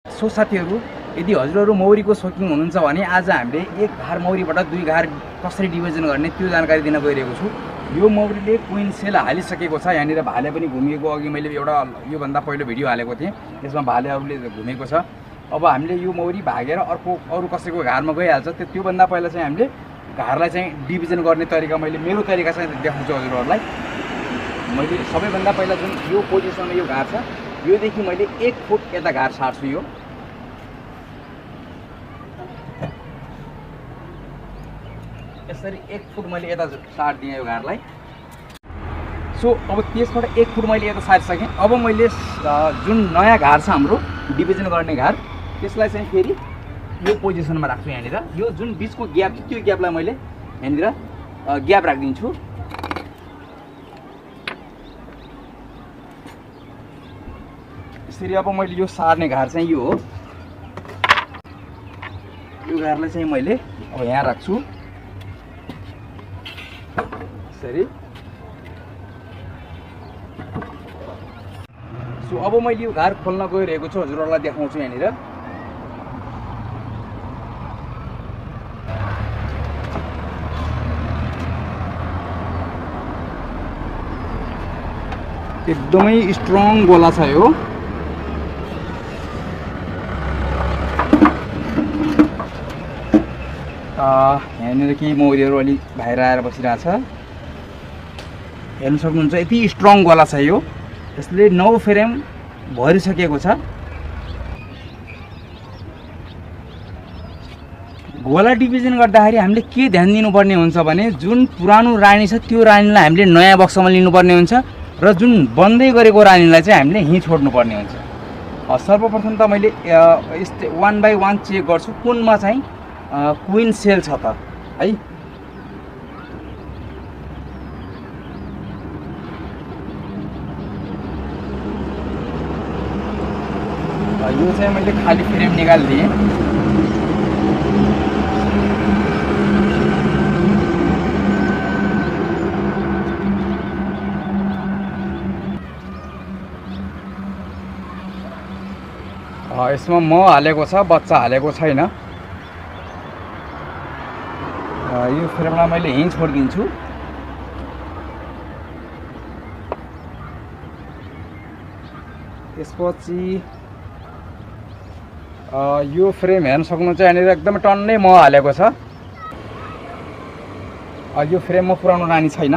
So साथीहरू, यदि हजुरहरू मौरीको शौकिन हुनुहुन्छ भने आज हामीले एक घार मौरीबाट दुई घार कसरी डिभिजन गर्ने त्यो जानकारी दिन गइरहेको छु। यो मौरीले क्वीन सेल हालिसकेको छ। यहाँनिर भाले पनि घुमेको, अघि मैले एउटा योभन्दा पहिलो भिडियो हालेको थिएँ, त्यसमा भालेहरूले घुमेको छ। अब हामीले यो मौरी भागेर अरू कसैको घारमा गइहाल्छ। त्योभन्दा पहिला चाहिँ हामीले घारलाई चाहिँ डिभिजन गर्ने तरिका मेरो तरिका चाहिँ देखाउँछु हजुरहरूलाई। मैले सबैभन्दा पहिला जुन यो पोजिसनमा यो घार छ, योदेखि मैले 1 फुट यता घार सार्छु। यो यसरी 1 फुट मैले यता सार्दिएँ यो घारलाई। सो अब त्यसबाट 1 फुट मैले यता सारिसकेँ। अब मैले जुन नयाँ घार छ हाम्रो डिभिजन गर्ने घार, त्यसलाई चाहिँ फेरि यो पोजिसनमा राख्छु। यहाँनिर यो जुन बिचको ग्याप छ त्यो ग्यापलाई मैले यहाँनिर ग्याप राखिदिन्छु। यसरी अब मैले यो सार्ने घार चाहिँ यो हो। यो घारलाई चाहिँ मैले अब यहाँ राख्छु यसरी। सो अब मैले यो घार खोल्न गइरहेको छु, हजुरहरूलाई देखाउँछु। यहाँनिर एकदमै स्ट्रङ गोला छ यो। यहाँनिर केही मौरीहरू अलिक बाहिर आएर बसिरहेछ, हेर्न सक्नुहुन्छ। यति स्ट्रङ गोला छ यो। यसले 9 फ्रेम भरिसकेको छ। गोला डिभिजन गर्दाखेरि हामीले के ध्यान दिनुपर्ने हुन्छ भने जुन पुरानो रानी छ त्यो रानीलाई हामीले नयाँ बक्सामा लिनुपर्ने हुन्छ र जुन बन्दै गरेको रानीलाई चाहिँ हामीले यहीँ छोड्नुपर्ने हुन्छ। सर्वप्रथम त मैले 1 बाई 1 चेक गर्छु कुनमा चाहिँ क्वीन सेल छ त है। यो चाहिँ मैले खाली फ्रेम निकालिदिएँ। यसमा म हालेको छ, बच्चा हालेको छैन। यो फ्रेमलाई मैले यहीँ छोडिदिन्छु। त्यसपछि यो फ्रेम हेर्न सक्नुहुन्छ, यहाँनिर एकदमै टन्नै म हालेको छ। यो फ्रेममा पुरानो रानी छैन।